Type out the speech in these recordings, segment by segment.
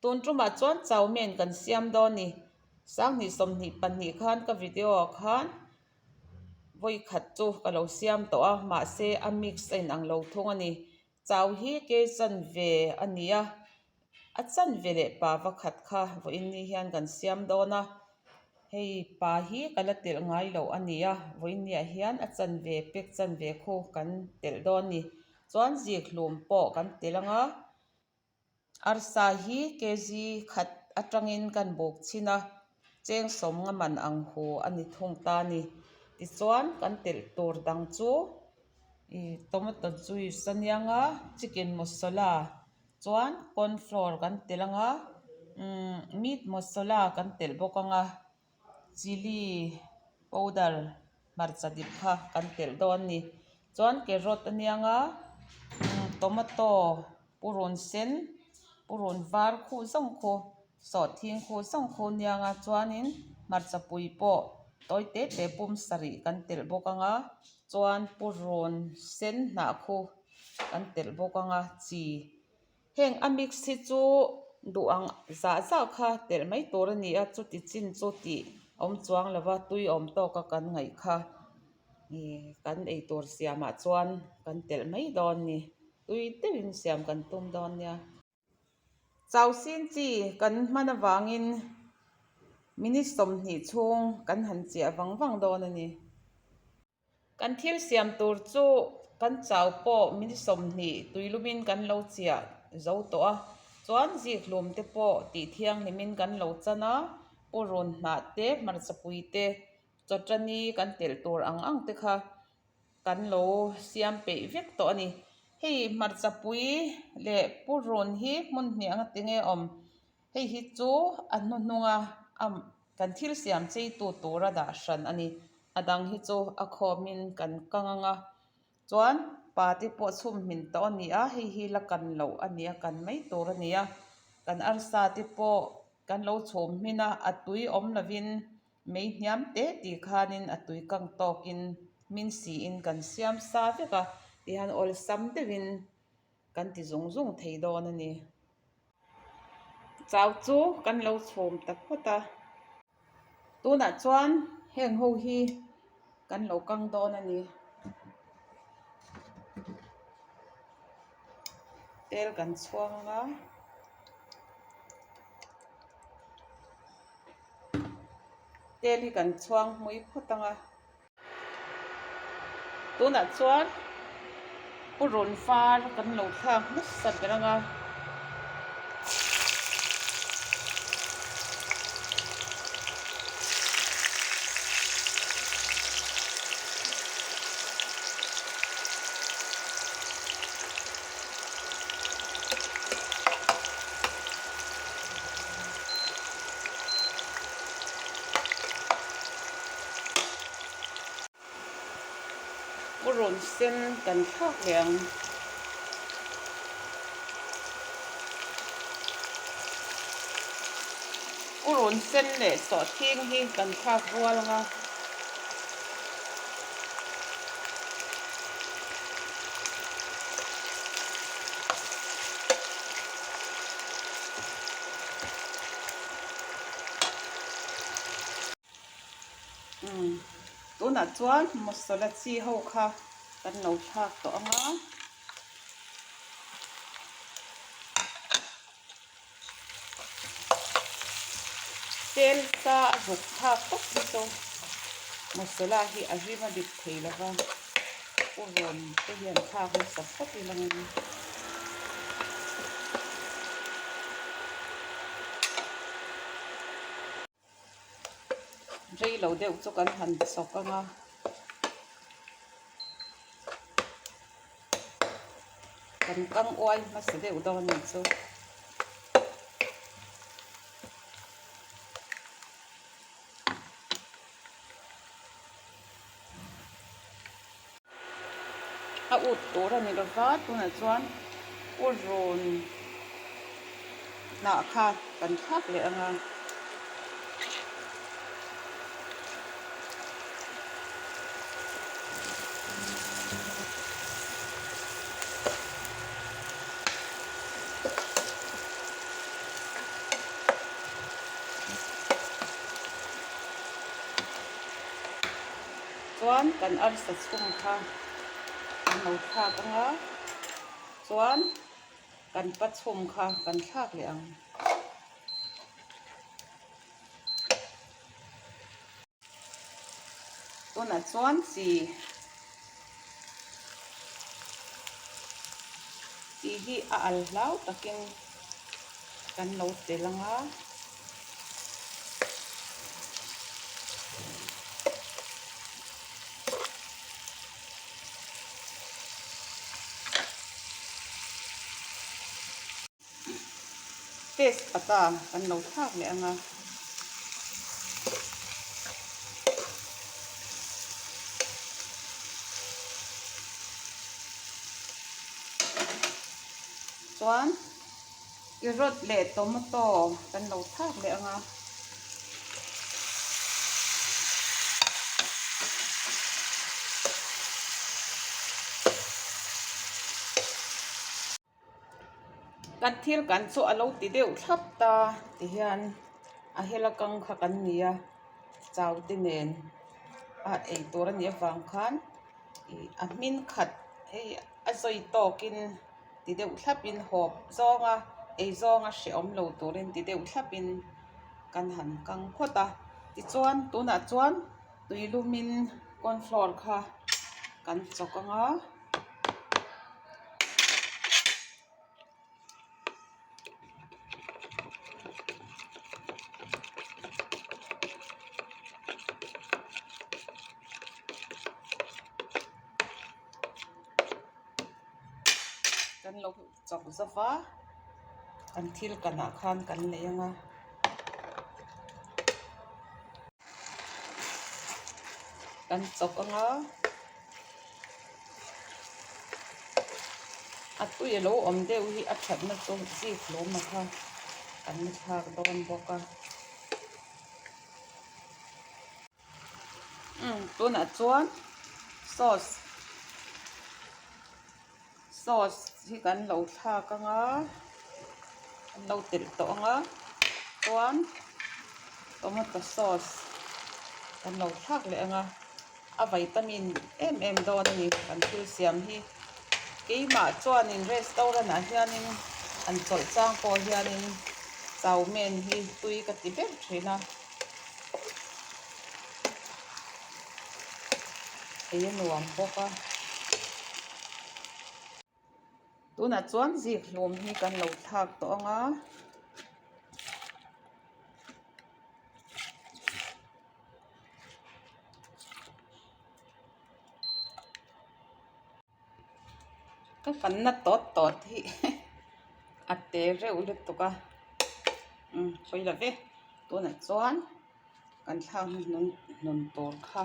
Tun tumah chuan chow mein kan siam dawn ni. 2022 khan ka video ah khan vawi khat chu ka lo siam tawh a mahse a mix a inang lo thung a ni. Chow hi ke chanve a ni a, a chanve leh pa vakhat kha vawiin ni hian kan siam dawn a, hei pa hi ka la telh ngai loh a ni a, vawiin niah hian a chanve pek chanve khu kan telh dawn a ni. Chuan zikhlum pawh kan telh ang a, arsa hi kg khat atangin kan buk chhin a, cheng sawm nga man ang hu a ni thung ta a ni. Tichuan kan telh tur dang chu ih tomato juice a nia nga chicken masala chuan corn flour kan telh ang a umm meat masala kan telh bawk ang a chilli powder hmarcha dip kha kan telh dawn a ni chuan carrot a nia nga tomato purun sen purun var khuh zawng khu sawhthing khuh zawng khu a nia nga chuanin hmarcha pui pawh tawi te te pum sarih kan telh bawk ang a chuan purun sen hnah khu kan telh bawk ang a chi. Heng a mix hi chu duh ang zah zah kha telh mai tur a ni a, chuti chin chu tih awm chuang lo va, tui awm tawka kan ngaih kha ih kan eitur siamah chuan kan telh mai dawn a ni, tui deuhin siam kan tum dawn nia. Chau sin chi kan hman avangin minute 20 chhung kan han chiah vang vang dawn a ni. Kan thil siam tur chu kan chau pawh minute 20 tuilumin kan lo chiah zo tawh a, chuan zikhlum te pawh tih thianghlimin kan lo chan a, purun hnah te, hmarcha pui te, chawtani kan telh tur ang ang te kha kan lo siam peih vek tawh a ni. Hei hmarcha pui leh purun hi hmun hnih anga tinge awm Hei hi chu a hnuhnunga a kan thil siam chei tu tura dah hran a ni. A dang hi chu a khawmin kan kang ang a, chuan pa te pawh chhum hmin tawh a ni a, hei hi la kan loh a ni a, kan mai tur a ni a. Kan arsa te pawh kan lo chhum hmin a, a tui awm lovin mei hniam te tih khanin a tui kang tawkin hmin siin kan siam sa vek a, tihian awlsam deuhin kan ti zung zung thei dawn a ni. Chau chu kan lo chhum ta phawt a, tunah chuan heng ho hi kan lo kang dawn a ni. Tel kan chhuang ang a, tel hi kan chhuang hmui phawt ang a. Tunah chuan purun var kan lo thlak hmasa ber ang a. Purun sen kan thlak leh ang. Purun sen leh sawhthing hi kan thlak rual ang a. Umm tunah chuan masala chi ho kha kan lo thlak tawh ang a. Tel sa a zuk thlak tawp hi chu masala hi a rim a dik thei lo va, purun te hian thlak nasa phawt ila ang. Rei lo deuh chu kan han chawk ang a. Kan kang uai hmasa deuh dawn a ni chu. A ut tur a ni lova tunah chuan purun hnah kha kan thlak leh ang a. Chuan kan arsa chhum kha kan lo thlak ang a, chuan kan pa chhum kha kan thlak leh ang. Tunah chuan chi chi hi a al hlau takin kan lo tel ang a. Test pata kan lo thlak leh ang a. Chuan carrot leh tomato kan lo thlak leh ang a. Kan thil kan chu a lo ti deuh thlap ta ti hian a hela kang kha kan ni a chau te nen a ei tur a nih avang khan ih a hmin khat hei a zawi tawkin ti deuh thlapin hawp zawnga ei zawnga hrehawm lo turin ti deuh thlapin kan han kang phawt a tichuan tunah chuan tui lumin corn flour kha kan chawk ang a. Kan lo chawk zauh a kan thil kanah khan kan nei ang a. Kan chawk ang a. A tui a lo awm deuh hi a thatna chu zik hlawm a kha kan la thlak dawn bawk a umm tunah chuan sauce sauce hi kan lo thlak ang a an lo telh tawh ang a chuan tomato sauce kan lo thlak leh ang a a vitamin em em dawn a ni kan thil siam hi keimah chuanin restaurant ah hianin an chawlh chang pawh hianin chowmein hi tui ka ti ber thin a ei a nuam bawk a tunah chuan zik hlum hi kan lo thlak tawh ang a. Ka kanna tawt tawt hi a te reuh lutuk a umm sawi lo ve tunah chuan kan thlak hnuhnun hnun tur kha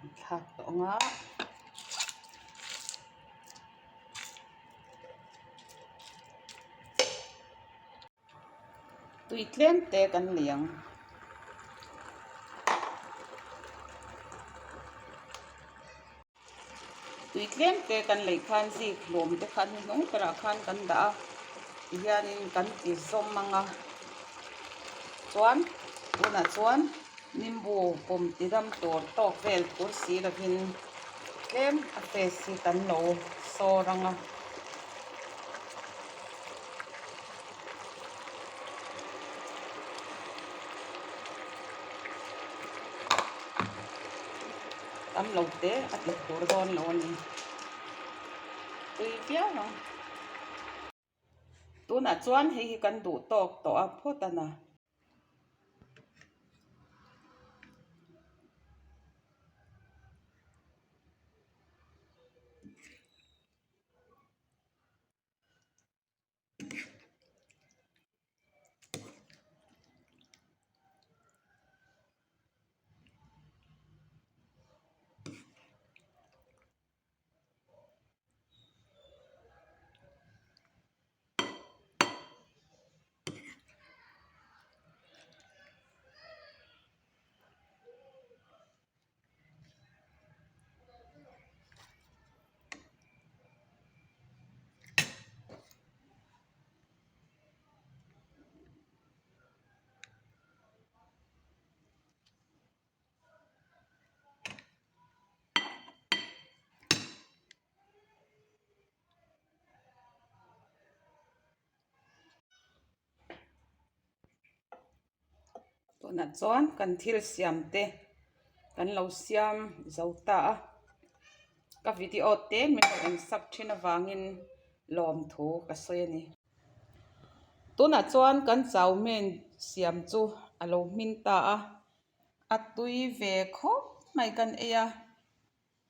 an thlak tawh ang a. Tui tlem te kan nei ang. Tui tlem te kan lei khan zik hlawm te kha hnuhnung berah khan kan dah a tihianin kan ti zawm ang a chuan tunah chuan nimbu pawm ti dam tur tawk vel phur si lovin tlem a face hi kan lo sawr ang a. Tam lo te a ti tur dawn lo a ni tui viau ang tunah chuan hei hi kan duh tawk tawh a phawt a na. Tunah chuan kan thil siam te kan lo siam zo ta a, ka video te min lo en sak thin avangin lawmthu ka sawi a ni. Tunah chuan kan chow mein siam chu a lo hmin ta a, a tui ve khawp mai kan ei a,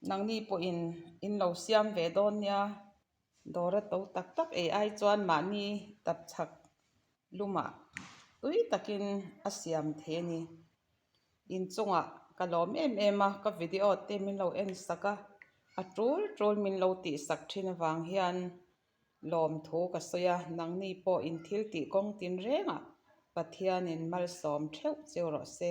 nangni pawhin in lo siam ve dawn nia. Dawr a to tak tak ei ai chuan mahni tap chhak lumah tui takin a siam thei a ni. Inchungah ka lawm em em a, ka video te min lo en sak a, a tul tul min lo tih sak thin avang hian lawmthu ka sawi a, nangni pawh in thil tih kawng tin rengah Pathianin malsawm theuh cheu rawh se.